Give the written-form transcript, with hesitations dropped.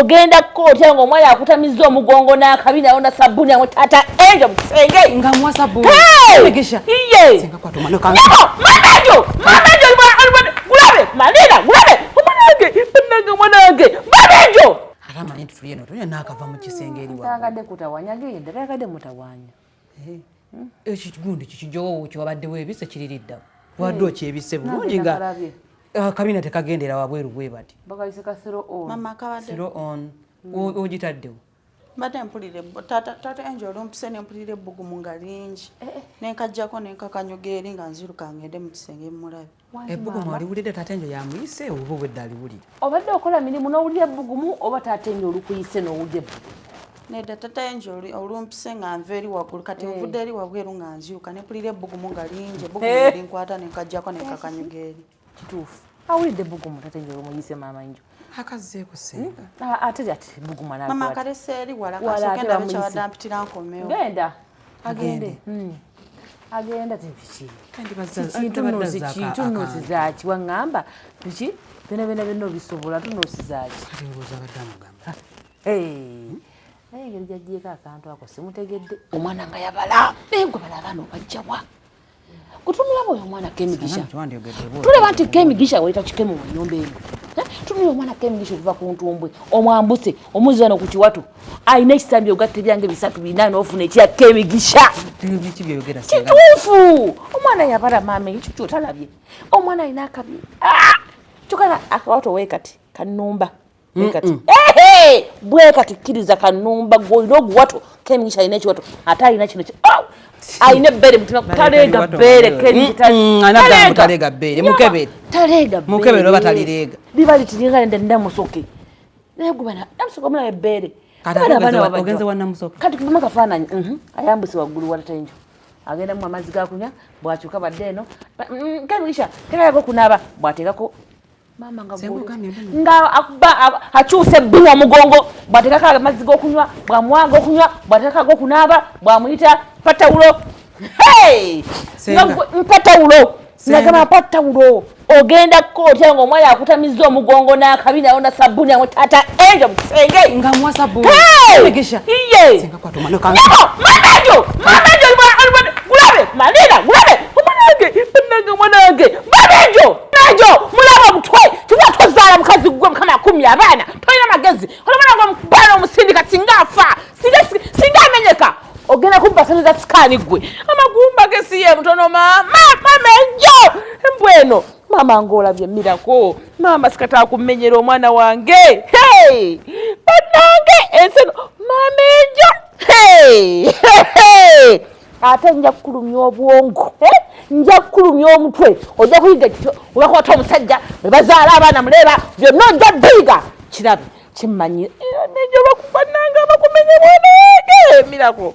Ogenda kkootya ng'omwana akutamizza omugongo n'akabi nayo na sabbuuni amwe taata Enjo mu kisenge. Nga muwa sabbuuni. Hey! Migisha. Iye. Senga kwata omwana kange. Nyabo, mama Enjo, mama Enjo, gulabe, malira, gulabe, omwana wange, bannange omwana wange, mama Enjo. Ate amanyi nti tuli eno, tuli naakava mu kisenge eri waggulu. Tayagadde kutawanya, genda, tayagadde mutawanya. Ekigundi kikijowowo kyewabadde weebise kiririddawo. Wadde okyebise bulungi nga Nakalabye. Akabina tekagendera wabweru bwe bati. Bakayise kasero on. Mama kabadde. Siro on. Ogitaddewo. Mbadde mpulira taata Angel olumpise ne mpulira ebbugumu nga lingi. Ne nkajjako ne nkakanyuga eri nga nziruka ngende mu kisenge mmulabe. Ebbugumu aliwulidde taata Angel yamuyise oba obwedda aliwulira? Obadde okola mirimu n'owulira ebbugumu oba taata Angel olukuyise n'owulira ebbugumu? Nedda, taata Angel olumpise nga nva eri waggulu, kati nvudde eri wabweru nga nziruka ne mpulira ebbugumu nga lingi, ebbugumu ne linkwata ne nkajjako ne nkakanyuga eri. Kituufu. Awulidde ebbugumu taata Angel olumuyise, maama Angel. Akazzeeko senga. Ate ati ebbugumu Mama anakola. akalese eri wala. Wala, Kasooke ate ndabe bamuyise. kyabadde ampitira nkomewo. Genda. Agende. Agenda tibiki. Kiki Tunuusi ki, tunuusi zaaki waŋŋamba biki byona byona byonna obisobola, tunuusi zaaki? Kati ndowooza abadde amugamba. Hey. Naye engeri gyaggyeko akantu ako simutegedde. Omwana nga yabala, naye gwe bala abaana obajjawa kutumulaba oyo omwana Kemigisha. Kiwandyogedde bw'otyo. Tulaba nti Kemigisha waleeta kikemu mu nnyumba eno. Tunula omwana Kemigisha okuva ku ntumbwe, omwambuse, omuzzi wano ku kiwato alina ekisambi, ogatta ebyange bisatu bina n'ofuna ekya Kemigisha. Biki by'oyogera, senga? Kituufu, omwana yabala, maama, ekyo kyotalabye. Omwana alina akabi. Ah! Kyokka akawato weekati kanumba bwekati. Ehe! Bwekati kkiriza kanumba gwe olina oguwato. Kemigisha alina ekiwato, ate alina kino Oh! Alina ebbeere mutima, taleega bbeere. Anagamba taleega bbeere. Mukebere. Taleega. Mukebere oba talireega. Liba litiringa nende Namusoke, naye gwe Namusoke omulaba ebbeere. Kati Abaana babajja. Ogenze wa Namusoke? Kati kubama kafaananyi, ayambuse waggulu wa tatenjo, agendamu amazzi gakunywa, bwakyuka badde eno. Kemigisha kerayaga okunaaba, bwateekako maama nga Senga ogambye mbu- nga akuba akyusa ebbinu omugongo, bwateekako amazzi g'okunywa, bwamuwaga okunywa, bwateekako ag'okunaaba, bwamuyita patawulo. Hey! Senga. Nga mpa tawulo. Senga. Nagamba mpa tawulo. Ogenda kkootya ng'omwana akutamizza omugongo n'akabi nayo na sabbuuni amwe taata Angel mu kisenge. Nga muwa sabbuuni. Hey! Migisha. Iye. Senga kwata omwana kange. Nyabo, mama Angel, mama Angel, gulabe, malira, gulabe, omwana wange, bannange omwana wange, mama Angel, Angel, mulaba omutwe, kiba tozaala mukazi gwe, Mukama akumye abaana, tolina magezi, olwo omwana gwe baana omusindika singa afa, singa amenyeka, ogenda kumbasaniza sikaani gwe, amagumba ge si ye mutono maama, mama Angel, embwa eno, maama ng'olabye emirako, maama sikata kumenyera omwana wange, hey! Bannange ensi eno, maama Angel, hey! Hey! Ate nja kukulumya obwongo, eh? Nja kukulumya omutwe, ojja kuyiga obakwata omusajja bwe bazaala abaana muleeba byonna ojja biyiga kirabe kimmanyi nejo bakubannanga bakumenye mwana wange emirako.